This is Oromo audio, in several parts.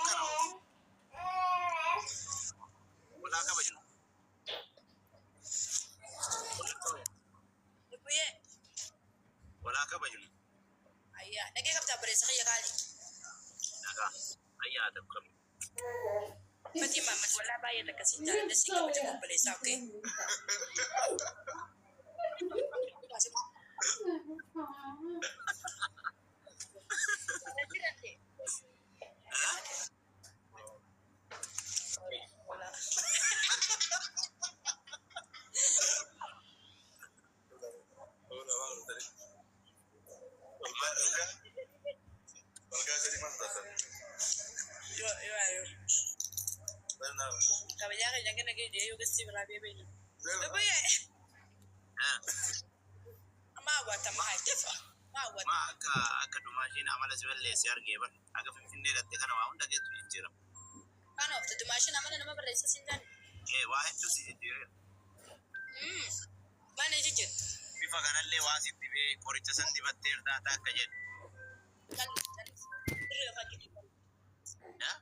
Kana walaa kabajnu. Lubbuyyee. Walaa kabajnu. Ayyaa dhagee qabdaa obboleessa kiyya kaali. Nagaa. Ayyaa ta'u qabnu. Fatii Maamad walaa baay'ee takka siin jaalladha siin kabajamu obboleessaa okay. Kabajaa keenya gana gadi yoo gasti biraa beeku. Lubbuyyee. Amma hawwata maal tefa? Ma hawwata. Ma akka akka dhumaa isheen amala si balleesse argee bar. Akka Finfinnee dhatte kana waa hunda keetu jijjiirama. Kan ooftu dumaashin amala nama barreessa siin taane. Ee waa hedduu si jijjiireera. Maal jijjiiru? Bifa kanallee waa sitti bee qoricha san dibattee irraa akka jedhu. Callis callis. Sirrii afaan jirtu. Haa?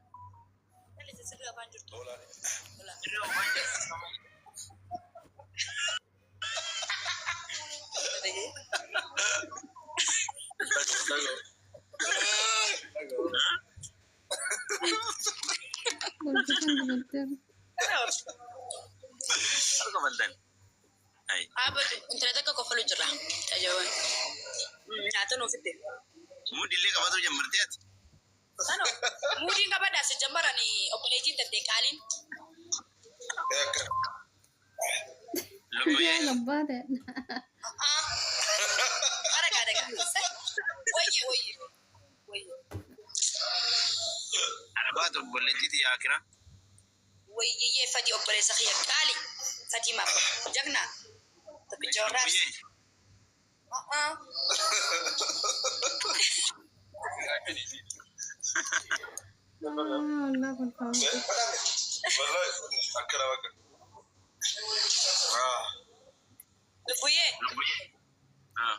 Callis sirrii afaan jirtu. Sirrii afaan jirtu. Qoricha kan dibatteerti. Harka bal'aan. Ayi. Abadu intala takka kofalu jira. Tajaajila. Nyaata nuuf fidde. Muudillee qabatu jammartee ati. Ano muudiin qabadhaa si jammarani obboleettiin tantee qaaliin. Lubbuyyee. Labbaa ta'e. Aragaa dhagaa. Wayye wayye. Wayye. Arabaatu obboleettiiti yaakira. Wayye fadii obboleessa kiyya qaali. Fatii maama. Jagna. Tokkicha warraas. Lubbuyyee. Wallaa kolfaa. Lubbuyyee. Lubbuyyee. Haa.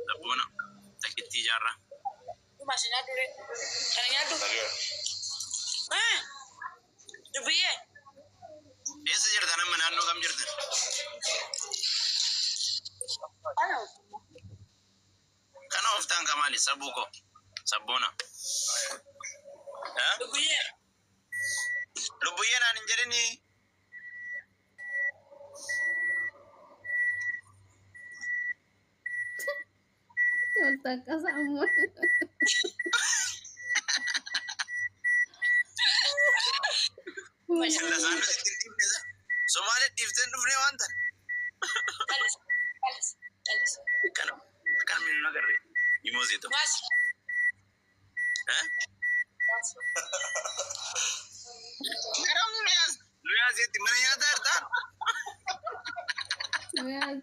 Sabboona. Takkitti ijaarraa. Dumaashin nyaadhu ree. Kana nyaadhu. Lubbuyyee. Eessa jirtan amma naannoo kam jirtan? Kana ooftaan kamaali sabuu koo. Sabboona. Haa? Lubbuyyee. Lubbuyyee naan hin jedhini. Ol taqqasa ammoo. Lasaan nuti ittiin dhiifne isa. Somaalee dhiiftee hin dhufne waan ta'e. Callis. Callis. Callis. Kana kan minnu agarre. Himoosii tokko. Maas. Haa? Garam nuyaas. Nuyaas jetti mana nyaataa jirtaa? Nuyaasi.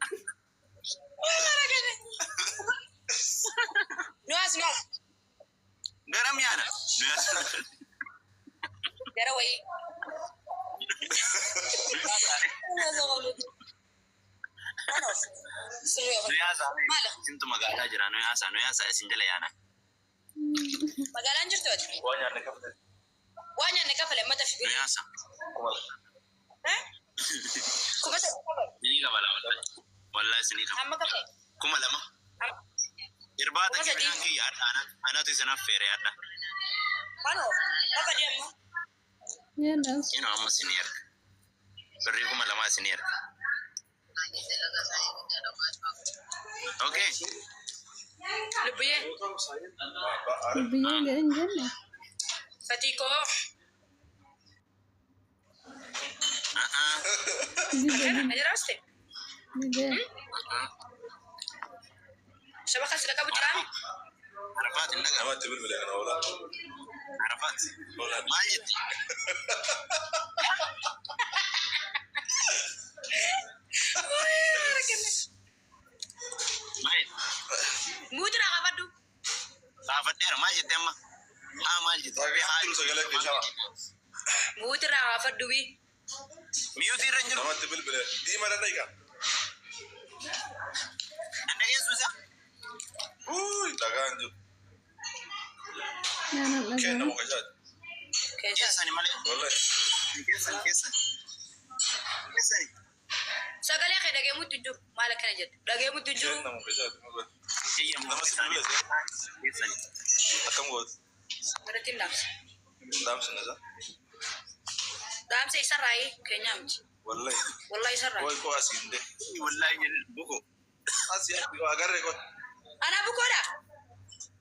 Nuwaas nuwaas. Garam yaana. Nuyaas. Gara wayii. Nuyaasa. Maali? Isintu magaalaa jira. Nuyaasa. Nuyaasa isin jala yaana. Magaalaan jirtu ati? Waan nyaanne kafale mata fi Nuyaasa. Kuma sadii kafale. Isinii qabala wallahi. Wallahi isinii qaba. Amma kafale. 2000. Irbaata 3000. kibiraan kiyya har'a anatu isin affeere har'a. Manoo kafale amma. Nyaadhaas. Inoo amma isinii erga. Birrii 2000 isinii erga. Okay. Lubbuyyee. Lubbiyyeen jedhan jenne. Fatii koo. Uh-uh. Didee Kana jiraaste. didee. Shabaka sira qabu jiraami. Arafaat hin dhaga'a. Arafaat. Maal jette? Maal jette? Muudira qabadhu. Gaafadheera maal jette amma? Haa maal jette? Dhagaa jiru sagalee keessaa. Mute irraa haafadhu bii. Mute irra hin jiru. Namatti bilbile. Diimaa danda'iqa. Dhageessu isaa. Uy, dhagaa hin jiru. Naan Kenna dhaga'a. muka isaati. Keessa. Keessani malee. Wallahi. Keessani keessani. Keessani. Sagalee kee dhageemutti hin jiru. Maal akkana jette? Dhageemutti hin jiru. Kenna muka isaati. Kiyya Nama si bilbile. Keessani. Akkam goote? Irratti hin dhaamsa. Dhaamsina isaa. Dhaamsa isarraayi keenyaa miti. Wallahi. Wallahi isarraayi. Koi koo asiin de. Wallahi jedhu buko. Asii agarree koi. Ana bukoodha.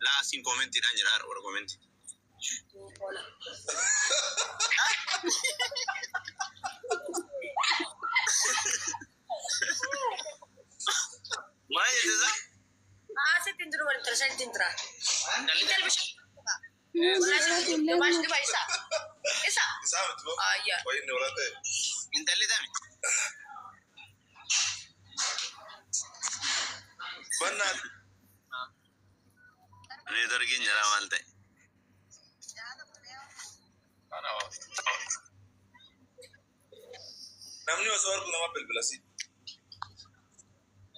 Laa asiin koomentiidhaan jira warra koomentii. Oola. Maal jette isaa? Asitti hin jiru waliin tarsan hin jira. Intalli Intalli bishaan. Illee Dubash duba isa. Isa. Isaa miti moo? Ayya. Koi inni wala ta'e. Intalli tami. Bannaa. Neetworkiin jira maal ta'e? Namni osoo argu nama bilbila si.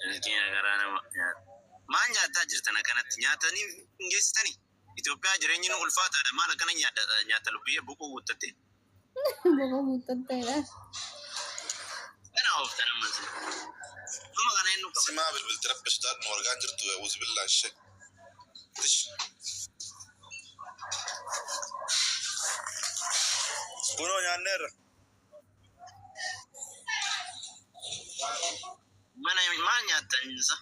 Miskiina garaa nama nyaata. Maal nyaataa jirtan akkanatti? Nyaatanii hin geessitanii? Itoophiyaa jireenyi nu ulfaataadha. Maal akkana nyaata lubbiyyee boqoo guuttatte? Boqoo guuttatteedha. Kana ooftan ammas. Amma kana inni qaba. Simaa bilbilti rabbi sodaadhu argaan jirtu uzu billaa ishee. Tish. Kunoo nyaanneerra. Mana maal nyaattan isa?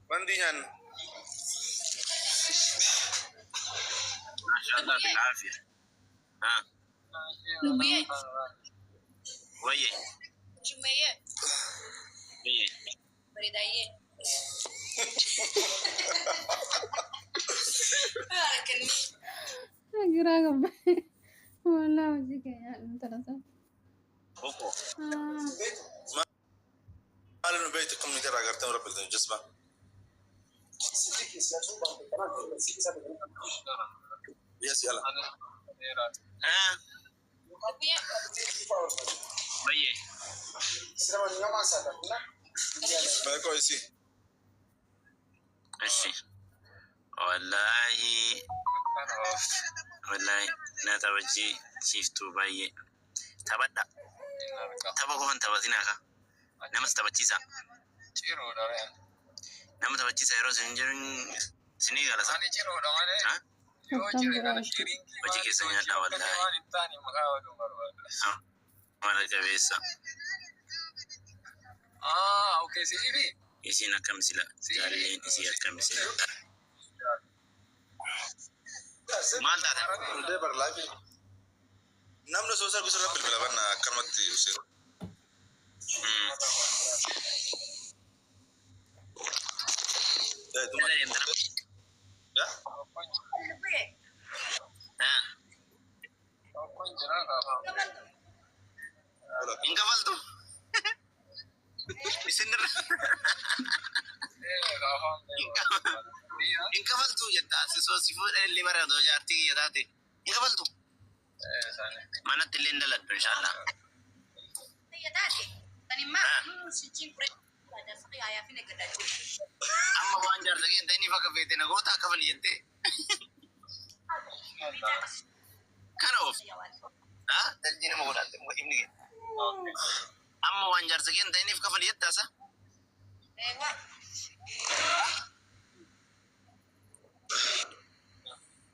Mandii nyaanna. Maashaallah bilaafiya. Haa. Lubbiyyee. Wayyee. Shimmeeyyee. Wayyee. Bareedaayyee. Harkanni. Giraa qabbe. Walaa hojii keenya intala sana. Boqoo. Maal nu beektu akkam ni garaa gartee rabbi bilbilti jisma. Yes, yala. Haa. Lubbiyyee. Wayyee. Meeqoo isii. Ishi. Wallaahi. Wallaahi na taphachiiftuu baay'ee. Taphadha. Tapha qofan taphatinaa ka. Namas taphachiisa. Nama taphachiisa yeroo isin jiru isinii galasa. Ha? Hojii keessa nyaadhaa wallaahi. Amala qabeessa. Isiin akkam sila. Jaalleen isii akkam sila. Maal taate? Hundee bar laafi. Namni osoo sargu sirra bilbila banna akkanumatti ibsee. Eessa deemta nama? Lubbiyyee. Haa. Hin kafaltu. Isinirra. Hin kafaltu jetta. Sisoo si fuudhee illee bara otoo jaartii kiyya taate. Hin kafaltu. Manatti illee hin daladhu inshaallah. Taate. Tanimmaa sichiin kure. Amma waan jaarsa kee hin ta'iniif akka feete na goota akka fali jettee. Kana oof. Haa? Daljii nama godhaatte inni kee. Amma waan jaarsa kee hin ta'iniif kafali jettaasa.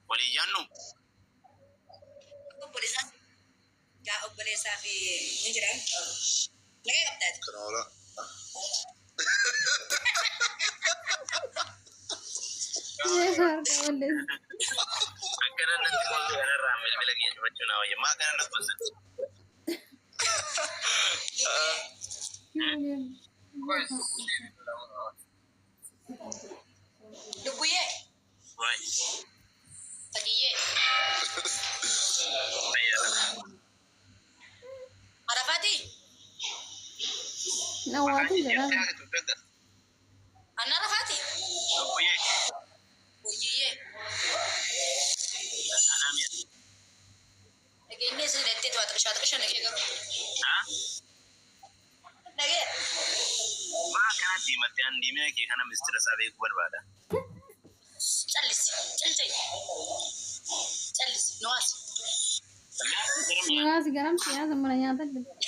Walii jaannu. Obboleessaa fi ni jiran. Nagee qabdaati. Kana oola. Harka balleessa. Akkana natti kolfi kanarraa bilbila kiyya cufachuu naa wayya. Maa kana na kolfan? Lubbuyyee. Waay. Fadiyyee. Fayyaadha. Arafaati. Nawaatu jedhama. Anna Arafaati. Lubbuyyee. Wayyiyyee. Anaa mi'a. Dhageenyee isin hidhattee waa xiqishaa xiqishaa nagee garuu. Haa? Nagee. Maa akkana diimattee an diimina kee kana mistira isaa beekuu barbaada. Callisi. Calcai. Callisi. Nuwaas. Nyaata garam nyaata. Nuwaas garam siyaasa mana nyaata jirti.